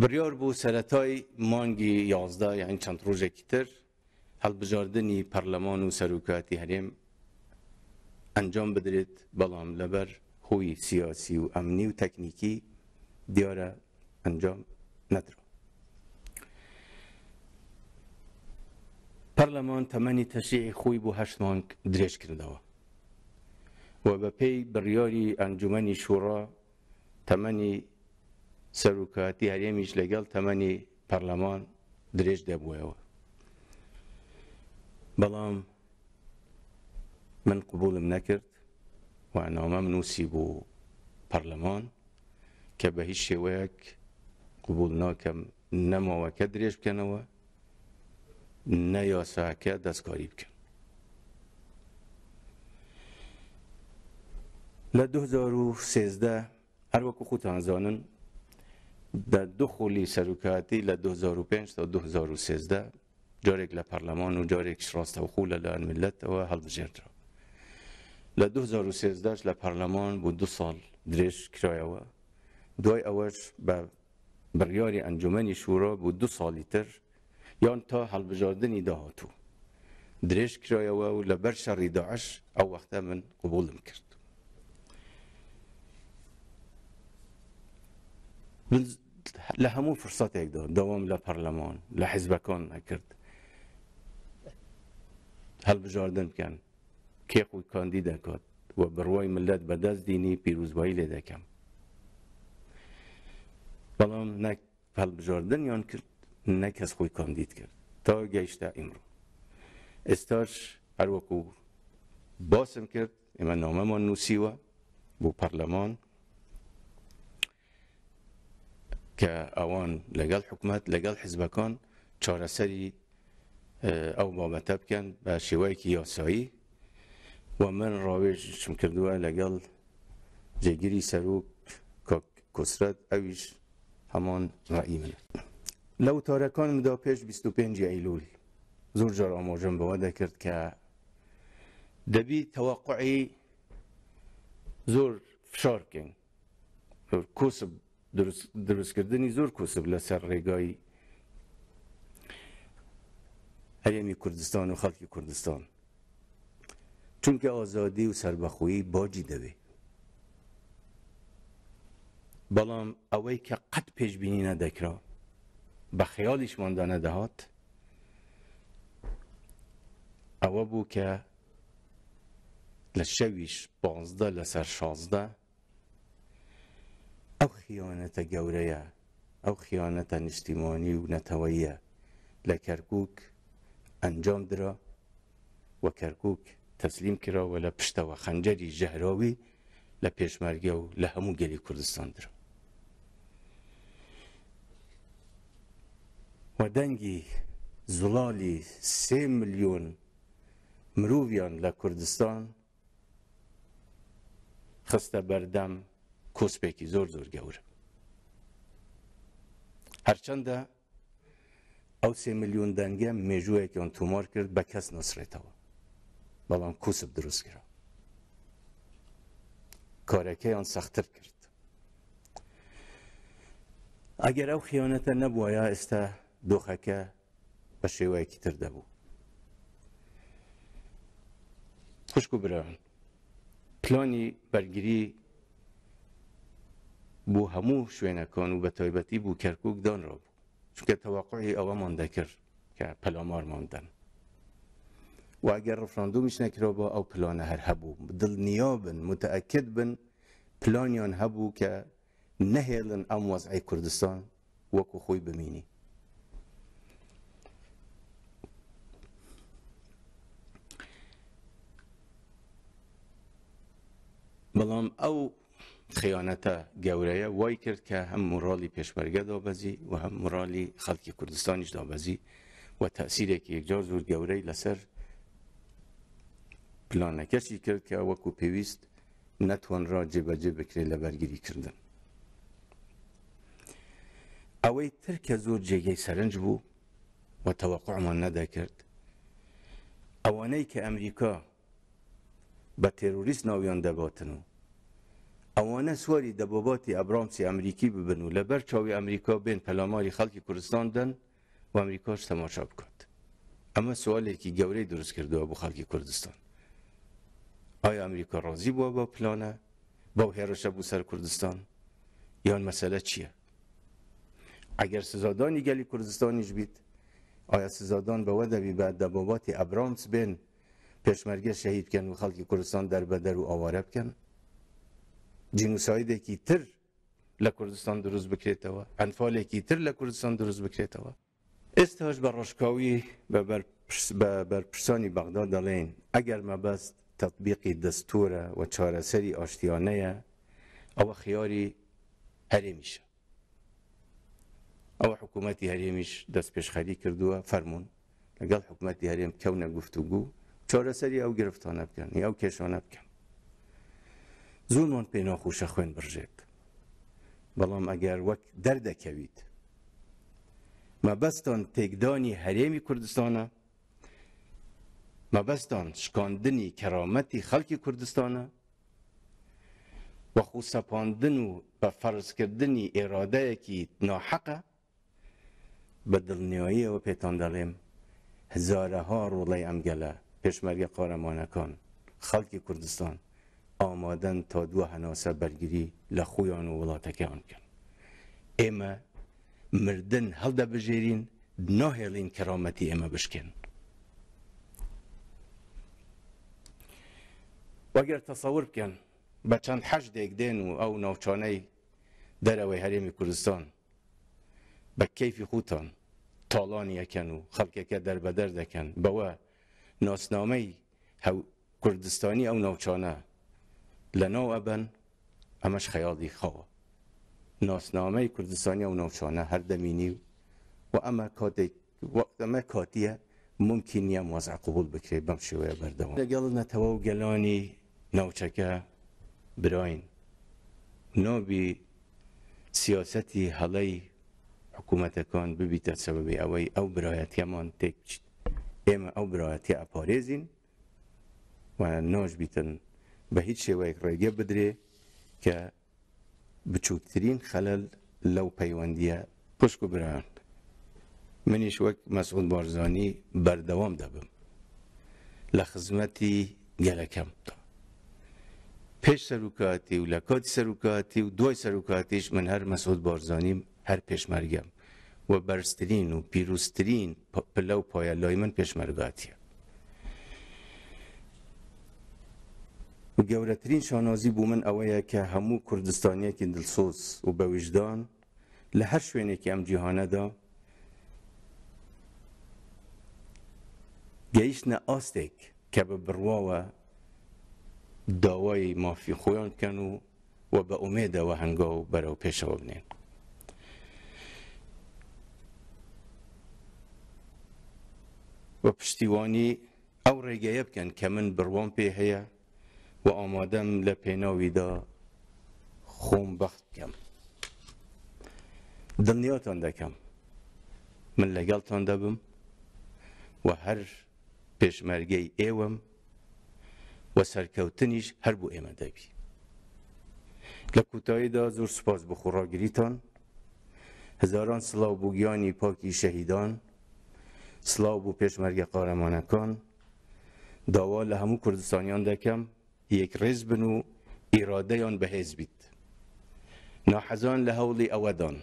بڕیار بوو سەرەتای مانگی 11، یانی چەند ڕۆژێکی تر، هەڵبژاردنی پەرلەمان و سەرۆکایەتی هەرێم ئەنجام بدرێت، بەڵام لەبەر هۆی سیاسی و ئەمنی و تەکنیکی دیارە ئەنجام نەدرا. پەرلەمان تەمەنی تەشریعی خۆی بۆ هەشت مانگ درێژ کردەوە و بەپێی بڕیاری ئەنجومەنی شوڕا تەمەنی سەرۆکایەتی هەرێمیش لەگەڵ تەمەنی پەرلەمان درێژ دەبووەوە. بەڵام من قبوڵم نەکرد و نامەم نووسی بۆ پەرلەمان کە بە هیچ شێوەیەک قبوڵ ناکەم نە ماوەکە درێژ بکەنەوە نە یاساکە دەستکاری بکەن. لە 2013 هەر وەکو خوتان زانن دە دوو خولی سەرۆکایەتی لە 2005 تا 2013 جارێک لە پەرلەمان و جارێکیش ڕاستەوخۆ لەلایەن میللەتەوە هەڵبژێردرا. لە 2013 لە پەرلەمان بۆ دوو ساڵ درێژ کرایەوە. دوای ئەوەش بە بڕیاری ئەنجومەنی شورا بۆ دوو ساڵی تر یان تا هەڵبژاردنی داهاتوو درێژ کرایەوە و لەبەر شەڕی داعش ئەو وەختە من قبوڵم کرد. من لە هەموو فرسەتێکدا داوام لە پەرلەمان لە حیزبەکان نەکرد هەڵبژاردن بکەن، کێ خۆی کاندید دەکات و بڕوای ملت بەدەست دینی پیرۆزبایی لێ دەکەم. بەڵام نەک هەڵبژاردنیان کرد نە کەس خۆی کاندید کرد تا گەیشتە ئیمڕۆ. ئێستاش هەروەکو باسم کرد ئێمە نامەمان نووسیوە بۆ پەرلەمان کە ئەوان لەگەڵ حکومەت لەگەڵ حزبەکان چارەسەری ئەو بابەتە بکەن بە شێوەیەکی یاسایی و من ڕاوێژم کردووە لەگەڵ جێگیری سەرۆک کاک کۆسرەت ئەویش هەمان ڕەئی منە. لە وتارەکانمدا پێش 25 ئەیلول زۆر جار ئاماژەم بەوە دەکرد کە دەبی تەوەقعی زۆر فشار بکەین، زۆر کۆسپ دروستکردنی زۆر کۆسپ لەسەر ڕێگای هەرێمی کوردستان و خەڵکی کوردستان، چونکە ئازادی و سەربەخۆیی باجی دەوێ. بەڵام ئەوەی کە قەت پێشبینی نەدەکرا، بە خەیاڵیشماندا نەدەهات، ئەوە بوو کە لە شەویش 15 لەسەر 16 ئەو خیانەتە گەورەیە، ئەو خیانەتە نیشتیمانی و نەتەوەییە لە کەرکووک ئەنجام درا و کەرکووک تەسلیم کرا و لە پشتەوە خەنجەری ژەهراوی لە پێشمەرگە و لە هەموو گەلی کوردستان درا و دەنگی زوڵالی سێ ملیۆن مرۆڤیان لە کوردستان خستە بەردەم کۆسپێکی زۆر زۆر گەورە. هەرچەندە ئەو سێ ملیۆن دەنگە مێژوویەکیان تۆمار کرد بە کەس ناسرێتەوە، بەڵام کۆسپ دروست کرا، کارەکەیان سەختتر کرد. ئەگەر ئەو خیانەتە نەبووایە ئێستا دۆخەکە بە شێوەیەکی تر دەبوو. خوشک و برایان، پلانی بەرگری بۆ هەموو شوێنەکان و بە تایبەتی بۆ کەرکوک دانرابوو، چونکە تەواقعی ئەوەمان دەکرد کە پەلامارمان بدەن و ئەگەر ڕفراندومیش نەکرابا ئەو پلانە هەر هەبوو. دڵنیا بن، متەئەکد بن پلانیان هەبوو کە نەهێڵن ئەم وەزعەی کوردستان وەکو خۆی بمینی. بەڵام ئەو خیانەتە گەورەیە وای کرد کە هەم مۆرالی پێشمەرگە دابەزی و هەم مۆرالی خەڵکی کوردستانیش دابەزی و تەسیرێکی یەکجار زۆر گەورەی لەسەر پلانەکەشی کرد کە وەکو پێویست نەتوانرا جێبەجێ بکرێت لە بەرگری کردن. ئەوەی تر کە زۆر جێگەی سەرنج بوو و تەوەقعمان نەدەکرد، ئەوانەی کە ئەمریکا بە تێرۆریست ناویان دەباتن و ئەوانە سواری دەباباتی ئەبرامسی ئەمریکی ببن و لەبەر چاوی ئەمریکا بێن پەلاماری خەڵکی کوردستان بدەن و ئەمریکاش تەماشا بکات. ئەمە سوالێکی گەورەی دروست کردووە بۆ خەڵکی کوردستان. ئایا ئەمریکا ڕازی بووە بەو پلانە، بەو هێرشە بۆ سەر کوردستان یان مەسەلە چییە؟ ئەگەر سزادانی گەلی کوردستانیش بیت، ئایا سزادان بەوە دەبی بە دەباباتی ئەبرامس بێن پێشمەرگە شەهید بکەن و خەڵکی کوردستان دەربەدەر و ئاوارە بکەن؟ جینوسایدێکی تر لە کوردستان دروست بکرێتەوە، ئەنفالێکی تر لە کوردستان دروست بکرێتەوە. ئێستاش بە ڕاشکاوی بە بەرپرسانی بەغدا دەڵێین، ئەگەر مەبەست تەتبیقی دەستوورە و چارەسەری ئاشتیانەیە، ئەوە خیاری هەرێمیشە. ئەوە حکوومەتی هەرێمیش دەستپێشخەری کردووە، فەرموون لەگەڵ حکوومەتی هەرێم بکەونە گفتوگو، چارەسەری ئەو گرفتانە بکەن یا ئەو کێشانە بکەن. زۆرمان پێ ناخۆشە خوێن بڕژێت، بەڵام ئەگەر وەک دەردەکەویت مەبەستان تێکدانی هەرێمی کوردستانە، مەبەستان شکاندنی کەرامەتی خەڵکی کوردستانە و خۆسەپاندن و بە فەرزکردنی ئێرادەیەکی ناحەقە، بە دڵنیاییەوە پێتان دەڵێم هەزارەها ڕۆڵەی ئەم گەلە، پێشمەرگە قارەمانەکان، خەڵکی کوردستان ئامادەن تا دوا هەناسە بەرگری لە خۆیان و وڵاتەکەیان بکەن. ئێمە مردن هەڵدەبژێرین، ناهێڵین کەرامەتی ئێمە بشکێن. وەگەر تەسەور بکەن بە چەند حەشدێک دێن و ئەو ناوچانەی دەرەوەی هەرێمی کوردستان بە کەیفی خوتان تاڵانی ئەکەن و خەڵکەکە دەربەدەر دەکەن، بەوە ناسنامەی کوردستانی ئەو ناوچانە لەناو ئەبەن، ئەمەش خەیاڵی خاوە. ناسنامەی کوردستانی ئەو ناوچانە هەر دەمینی و ئەمە کاتێک ئەمە کاتیە مومکین نیە ئەم وەزعە قبوڵ بکرێت بەم شێوەیە بەردەوام. لەگەڵ نەتەوە و گەلانی ناوچەکە براین، نابی سیاسەتی هەڵەی حکوومەتەکان ببیتە سەبەبی ئەوەی ئەو برایەتیەمان تێک بچیت. ئێمە ئەو برایەتیە ئەپارێزین و ناشبیتن بە هیچ شێوەیەک ڕێگە بدرێ کە بچووکترین خەلەل لەو پەیوەندییە خوشک و برایان منیش وەک مەسعود بارزانی بەردەوام دەبم لە خزمەتی گەلەکەمدا پێش سەرۆکایەتی و لە کاتی سەرۆکایەتی و دوای سەرۆکایەتیش من هەر مەسعود بارزانیم هەر پێشمەرگەم و بەرزترین و پیرۆزترین پلە و پایە لای من پێشمەرگاتیە. گەورەترین شانازی بۆ من ئەوەیە کە هەموو کوردستانیەکی دڵسۆز و بە ویژدان لە هەر شوێنێکی ئەم جیهانەدا گەیشتنە ئاستێک کە بە بڕواوە داوای مافی خۆیان بکەن و و بە ئومێدەوە هەنگاو بەرەو پێشەوە بنێن. و پشتیوانی ئەو ڕێگەیە بکەن کە من بڕوام پێ هەیە و ئامادەم لە پێناویدا خۆم بەخت بکەم. دڵنیاتان دەکەم من لەگەڵتان دەبم و هەر پێشمەرگەی ئێوەم و سەرکەوتنیش هەر بۆ ئێمە دەبی. لە کۆتاییدا زۆر سوپاس بۆ خۆڕاگریتان، هەزاران سڵاو بۆ گیانی پاکی شەهیدان، سڵاو بۆ پێشمەرگە قارەمانەکان، داوا لە هەموو کوردستانیان دەکەم یەکڕێز بن و ئیرادەیان بەهێز بیت. ناحەزان لە هەوڵی ئەوەدان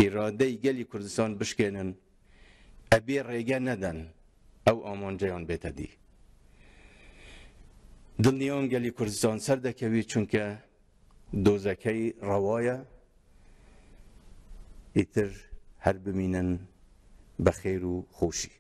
ئیرادەی گەلی کوردستان بشکێنن، ئەبێ ڕێگە نەدەن ئەو ئامانجەیان بێتە دی. دڵنیام گەلی کوردستان سەردەکەوی چونکە دۆزەکەی ڕەوایە، ئیتر هەر بمینن بە خێر و خۆشی.